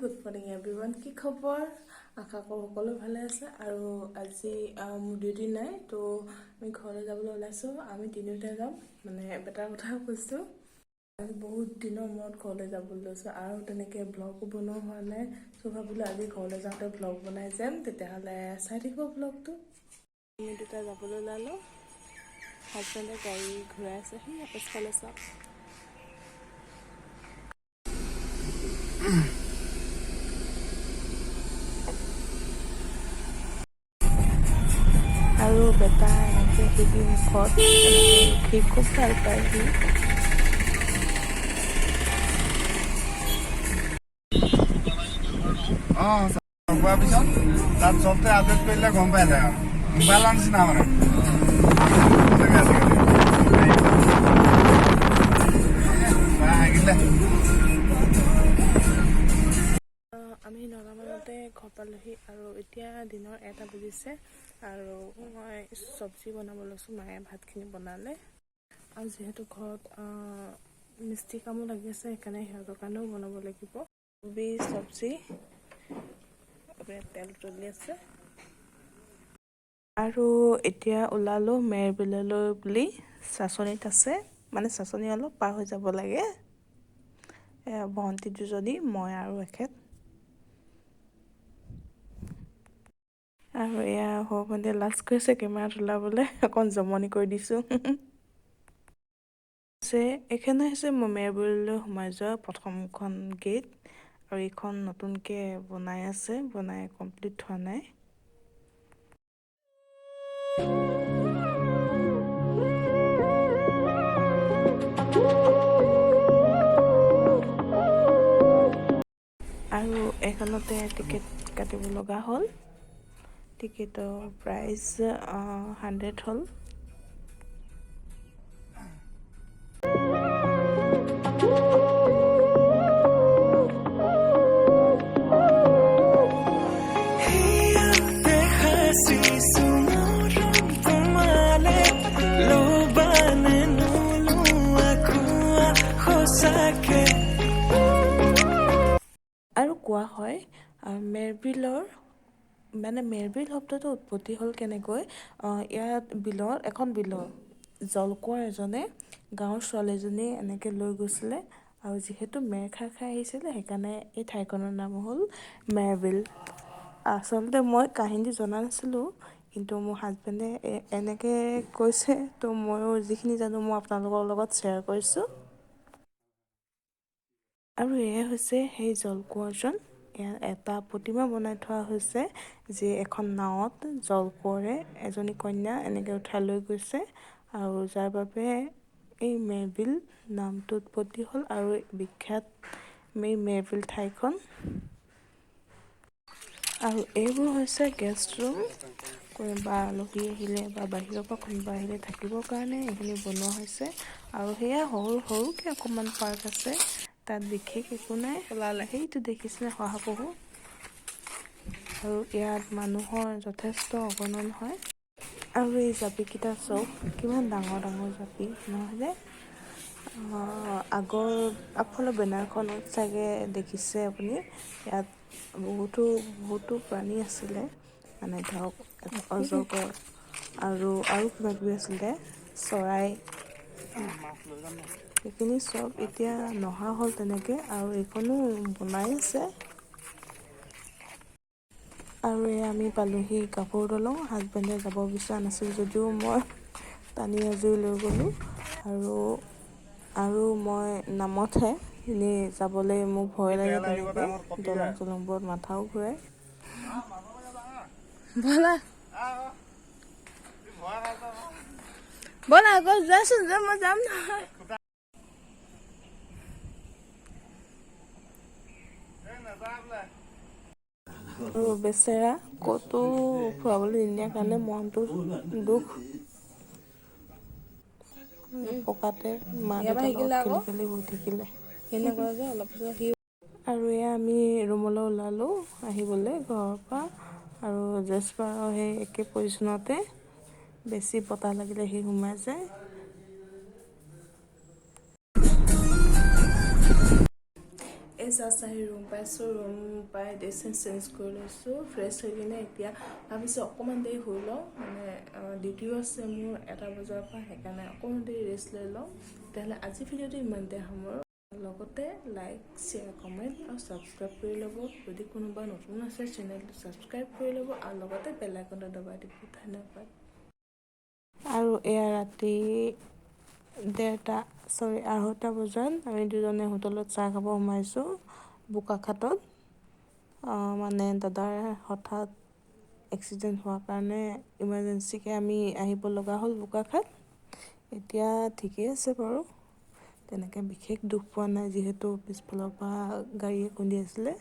Good morning everyone, কি খবৰ? আশা কৰোঁ সকলো ভালে আছে। আৰু আজি মোৰ ডিউটি নাই, তো আমি ঘৰলৈ যাবলৈ ওলাইছোঁ। আমি তিনিওটা যাম, মানে বেটাৰ কথা কৈছোঁ। আজি বহুত দিনৰ মূৰত ঘৰলৈ যাবলৈ লৈছোঁ আৰু তেনেকৈ ব্লগো বনোৱা হোৱা নাই। চ' ভাবিলোঁ আজি ঘৰলৈ যাওঁতে ব্লগ বনাই যাম, তেতিয়াহ'লে চাই থাকিব ব্লগটো। আমি দুটা যাবলৈ ওলালোঁ, হাজবেণ্ডে গাড়ী ঘূৰাই আছে, সেই পিছফালে চাওক। আৰু বেটা এনেকৈ খিৰিকী মুখত এনেকৈ ৰখি খুব ভাল পায় সি। অঁ, লগোৱাৰ পিছত তাত চফ্টৱেৰ আপডেট কৰিলে গম পাই যায় আৰু মোবাইলৰ নিচিনা মানে আজিকালি হাগিলে। আমি 9টামানতে ঘৰ পালোহি আৰু এতিয়া দিনৰ 1টা বাজিছে আৰু মই চব্জি বনাব লৈছোঁ। মায়ে ভাতখিনি বনালে আৰু যিহেতু ঘৰত মিস্ত্ৰী কামো লাগি আছে, সেইকাৰণে সিহঁতৰ কাৰণেও বনাব লাগিব। কবি চব্জি, আপোনাৰ তেল জ্বলি আছে। আৰু এতিয়া ওলালোঁ মেৰবিললৈ বুলি, চাচনীত আছে, মানে চাচনী অলপ পাৰ হৈ যাব লাগে। ভণ্টি দুজনী, মই আৰু এখেত। আৰু এয়া সৰু ভণ্টিয়ে লাজ কৰিছে কেমেৰাত ওলাবলৈ, অকণ জমনি কৰি দিছোঁ। আছে এইখনে হৈছে মই মেৰবিললৈ সোমাই যোৱা প্ৰথমখন গেট আৰু এইখন নতুনকৈ বনাই আছে, বনাই কমপ্লিট হোৱা নাই। আৰু এইখনতে টিকেট কাটিব লগা হ'ল। টিকেটৰ প্ৰাইচ 100 হ'ল। সাঁচিছো মৰম তোমালে, ল'বানে নোলোৱা কোৱা সঁচাকে? আৰু কোৱা হয় মেৰবিলৰ, মানে মেৰবিল শব্দটো উৎপত্তি হ'ল কেনেকৈ? ইয়াত বিলৰ, এখন বিলৰ জলকোঁৱৰ এজনে গাঁৱৰ ছোৱালী এজনী এনেকৈ লৈ গৈছিলে আৰু যিহেতু মেৰ খাই খাই আহিছিলে, সেইকাৰণে এই ঠাইখনৰ নাম হ'ল মেৰবিল। আচলতে মই কাহিনী জনা নাছিলোঁ, কিন্তু মোৰ হাজবেণ্ডে এনেকৈ কৈছে, তো ময়ো যিখিনি জানো মই আপোনালোকৰ লগত শ্বেয়াৰ কৰিছোঁ। আৰু এয়াই হৈছে সেই জলকোঁৱৰজন। ইয়াত এটা প্ৰতিমা বনাই থোৱা হৈছে যে এখন নাৱত জলকোঁৱৰে এজনী কন্যা এনেকৈ উঠাই লৈ গৈছে আৰু যাৰ বাবে এই মেৰবিল নামটো উৎপত্তি হ'ল আৰু বিখ্যাত এই মেৰবিল ঠাইখন। আৰু এইবোৰ হৈছে গেষ্ট ৰুম। কোনোবা আলহী আহিলে বা বাহিৰৰ পৰা কোনোবা আহিলে থাকিবৰ কাৰণে এইখিনি বনোৱা হৈছে। আৰু সেয়া সৰু সৰুকৈ অকণমান পাৰ্ক আছে, তাত বিশেষ একো নাই। সেইটো দেখিছেনে শহাপহু? আৰু ইয়াত মানুহৰ যথেষ্ট অগণন হয়। আৰু এই জাপিকেইটা চাওক, কিমান ডাঙৰ ডাঙৰ জাপি নহয়নে? আগৰ আগফালৰ বেনাৰখনত চাগে দেখিছে আপুনি, ইয়াত বহুতো বহুতো প্ৰাণী আছিলে, মানে ধৰক অজগৰ আৰু আৰু কিবা কিবি আছিলে, চৰাই, সেইখিনি চব এতিয়া নহা হ'ল তেনেকৈ। আৰু এইখনো বনাই আছে। আৰু এয়া আমি পালোহি গাভৰু দলং। হাজবেণ্ডে যাব বিচৰা নাছিল যদিও মই টানি আজুৰি লৈ গ'লোঁ। আৰু আৰু মই নামতহে, এনেই যাবলৈ মোৰ ভয় লাগে তেনেকৈ দলং চলংবোৰত, মাথাও ঘূৰাই। ব'লা ব'লা আকৌ, যোৱাচোন যোৱা, মই যাম নহয়। আৰু বেচেৰা ক'তো ফুৰাবলৈ নিনিয়াৰ কাৰণে মনটো দুখ, পকাতে মা দেউতাৰ লগত খেলি খেলি বহি থাকিলে। আৰু এয়া আমি ৰুমলৈ ওলালোঁ আহিবলৈ ঘৰৰ পৰা। আৰু জেছপাৰৰ সেই একে পজিশ্যনতে, বেছি বতাহ লাগিলে সি সোমাই যায়। এই জাষ্ট আহি ৰুম পাইছোঁ। ৰুম পাই ড্ৰেছ চেঞ্জ কৰি লৈছোঁ, ফ্ৰেছ হৈ কিনে এতিয়া ভাবিছোঁ অকণমান দেৰি শুই লওঁ। মানে ডিউটিও আছে মোৰ 1টা বজাৰ পৰা, সেইকাৰণে অকণমান দেৰি ৰেষ্ট লৈ লওঁ। তেতিয়াহ'লে আজি ভিডিঅ'টো ইমানতে সামৰোঁ। লগতে লাইক, শ্বেয়াৰ, কমেণ্ট আৰু ছাবস্ক্ৰাইব কৰি ল'ব। যদি কোনোবা নতুন আছে, চেনেলটো ছাবস্ক্ৰাইব কৰি ল'ব আৰু লগতে বেল আইকনটো দবাই দিব। ধন্যবাদ। আৰু এয়া ৰাতি 1:30, চৰি, 2:30 বজাত আমি দুজনে হোটেলত চাহ খাব সোমাইছোঁ বোকাখাতত। মানে দাদাৰ হঠাৎ এক্সিডেণ্ট হোৱাৰ কাৰণে ইমাৰ্জেঞ্চিকৈ আমি আহিব লগা হ'ল বোকাখাত। এতিয়া ঠিকেই আছে বাৰু, তেনেকৈ বিশেষ দুখ পোৱা নাই, যিহেতু পিছফালৰ পৰা গাড়ীয়ে খুন্দিয়াইছিলে।